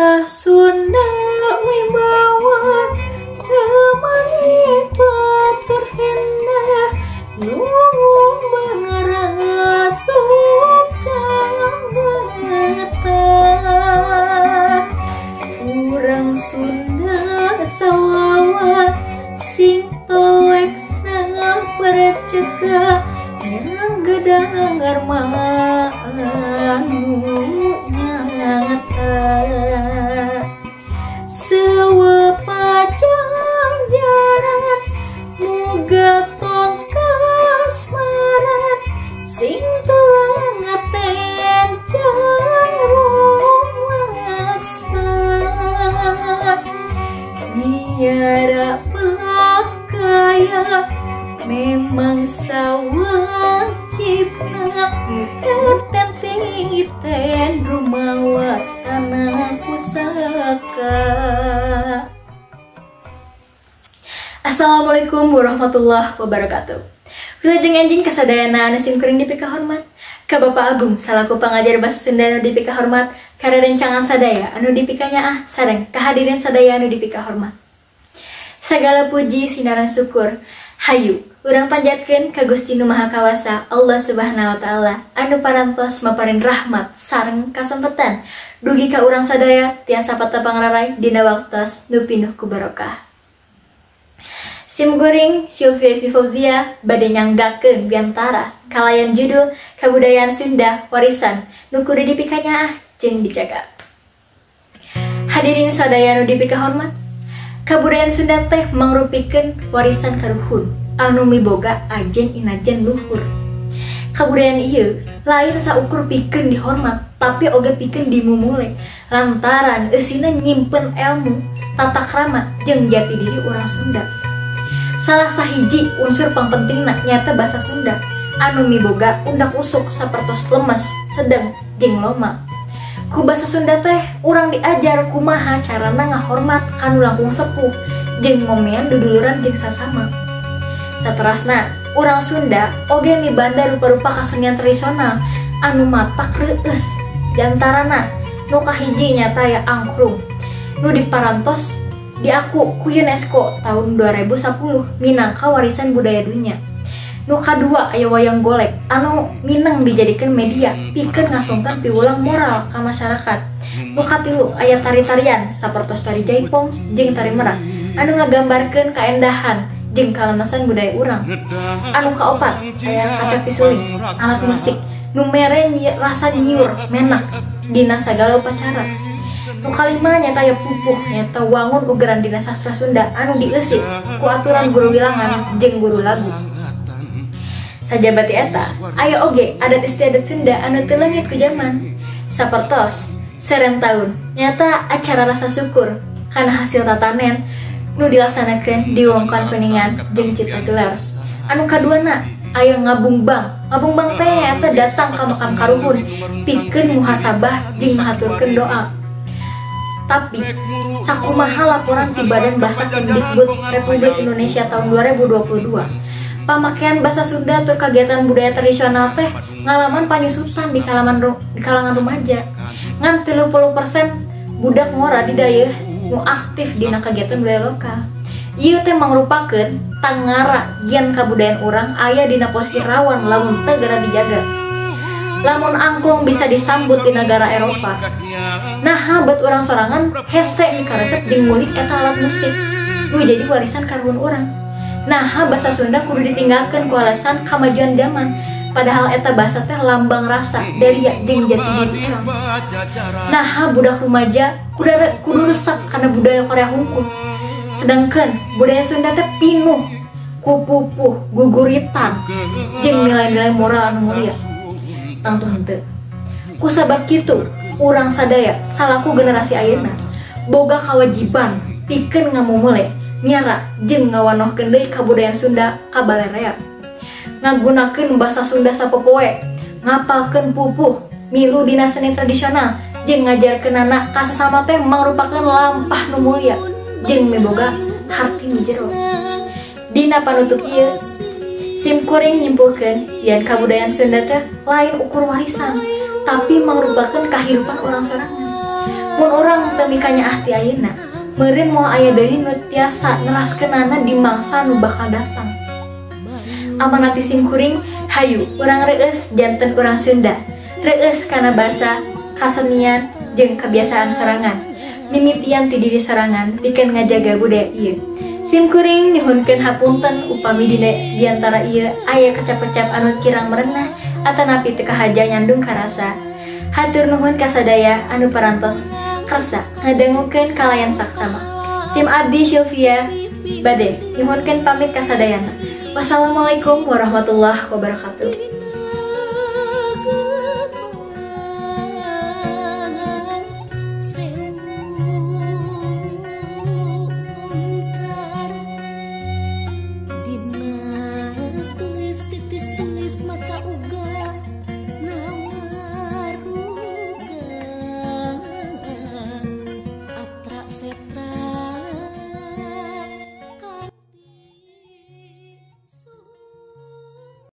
Tanah Sunda wibawa kemari batur hendah nungu bangarasup ka betah. Urang Sunda sawawa sing toek sapercegah yang gedangar anu nyata. Sewa pajang jaran muga tongkas maran sing tulang ngaten rumaksa. Miara pakaya memang sawajibna teten titen rumawa tanah pusaka. Assalamualaikum warahmatullahi wabarakatuh. Wilujeng enjing kasadayana anu simkuring dipikahormat, ka Bapak Agung salaku pangajar basa Sunda anu dipikahormat, ka rerencangan sadaya anu dipikanyaah sareng kahadirin sadaya anu dipikahormat. Sagala puji sinaran syukur hayu urang panjatkeun ka Gusti Nu Maha Kawasa Allah Subhanahu wa Ta'ala anu parantos maparin rahmat sareng kasempetan dugi ka urang sadaya tiasa patepang raray dina waktos nu pinuh ku barokah. Sim kuring Sylvia Ismi Fauzia bade nyanggakeun biantara kalayan judul Kabudayaan Sunda Warisan nu kudu dipikanyaah jeung dijaga. Hadirin sadaya nu dipikahormat, kabudayaan Sunda teh mangrupikeun warisan karuhun anu miboga ajen inajen luhur. Kabudayaan ieu lain saukur pikeun dihormat, tapi oge pikeun dimumule lantaran eusina nyimpen elmu, tata krama jeung jati diri urang Sunda. Salah sahiji unsur pangpentingna nyata basa Sunda anu miboga undak usuk sapertos lemes, sedeng jeung loma. Ku basa Sunda teh urang diajar kumaha carana ngahormat kanu langkung sepuh jeung ngomean duduluran jeung sasama. Saterasna, urang Sunda oge mibanda rupa-rupa kasenian tradisional anu matak reueus. Diantarana nu kahiji nyata ya angklung nu diparantos diaku ku UNESCO tahun 2010 minangka warisan budaya dunya. Nu kadua aya wayang golek anu minang dijadikeun media pikeun ngasongkeun piwulang moral ka masyarakat. Nu katilu aya tari-tarian sapertos tari jaipong jeung tari merak anu ngagambarkeun kaendahan jeung kalemasan budaya urang. Anu kaopat aya kacapi suling, alat musik nu mere rasa nyiur menak dina sagala upacara. Nu kalima nyata aya pupuh nyata wangun ugeran dina sastra Sunda anu dieusi ku aturan guru wilangan jeung guru lagu. Sajabati eta aya oge adat istiadat Sunda anu teu leungit ku jaman. Sapertos seren taun nyata acara rasa syukur kana hasil tatanen nu dilaksanakeun di wewengkon Kuningan jeung Cipta Gelar. Anu kaduana aya ngabungbang. Ngabungbang teh nyata datang ka makam karuhun pikeun muhasabah jeung mahaturkeun doa. Tapi sakumaha laporan ti Badan Bahasa Kemdikbud Republik Indonesia tahun 2022, pamakaian bahasa Sunda tur kegiatan budaya tradisional teh ngalaman panyusutan di kalangan remaja. Ngan 30% budak ngora di dayeuh nu aktif dina kegiatan budaya lokal. Ieu teh mangrupakeun tangara yen kabudayaan urang aya dina posisi rawan lamun teu geura dijaga. Lamun angklung bisa disambut di negara Eropa, naha bet urang sorangan hese mikaresep jeung ngulik eta alat musik nu jadi warisan karuhun urang. Naha basa Sunda kudu ditinggalkeun ku alasan kamajuan zaman, padahal eta basa teh lambang rasa dari jeung jati diri urang. Naha budak rumaja kudu resep kana budaya Korea hungkul, sedangkan budaya Sunda teh pinuh ku pupuh guguritan jeung nilai-nilai moral anu mulia. Tangtu henteu. Kusabab kitu urang sadaya salaku generasi ayeuna boga kawajiban pikeun ngamumule miara jeung ngawanohkeun deui kabudayaan Sunda ka balerea. Ngagunakeun basa Sunda sapopoe, ngapalkeun pupuh, milu dina seni tradisional jeung ngajarkeunana ka sasama teh mangrupakeun lampah nu mulia jeung miboga harti nu jero. Dina panutup ieu sim kuring nyimpulkeun yen kabudayaan Sunda teh lain ukur warisan, tapi mangrupakeun kahirupan urang sorangan. Mun urang teu mikanyaah ti ayeuna, meureun moal aya deui nu tiasa neraskeunana di mangsa nu bakal datang. Amanat ti simkuring, hayu urang reueus janten urang Sunda. Reueus kana basa, kasenian, jeung kebiasaan sorangan. Mimitian ti diri sorangan pikeun ngajaga budaya ieu. Simkuring nyuhunkeun hapunten upami dina biantara ieu aya kecap-kecap anu kirang merenah atanapi teu kahaja nyandung karasa. Hatur nuhun kasadaya anu parantos kersa ngadangukeun kalayan saksama. Sim abdi Sylvia bade nyuhunkeun pamit kasadayana. Wassalamualaikum warahmatullahi wabarakatuh.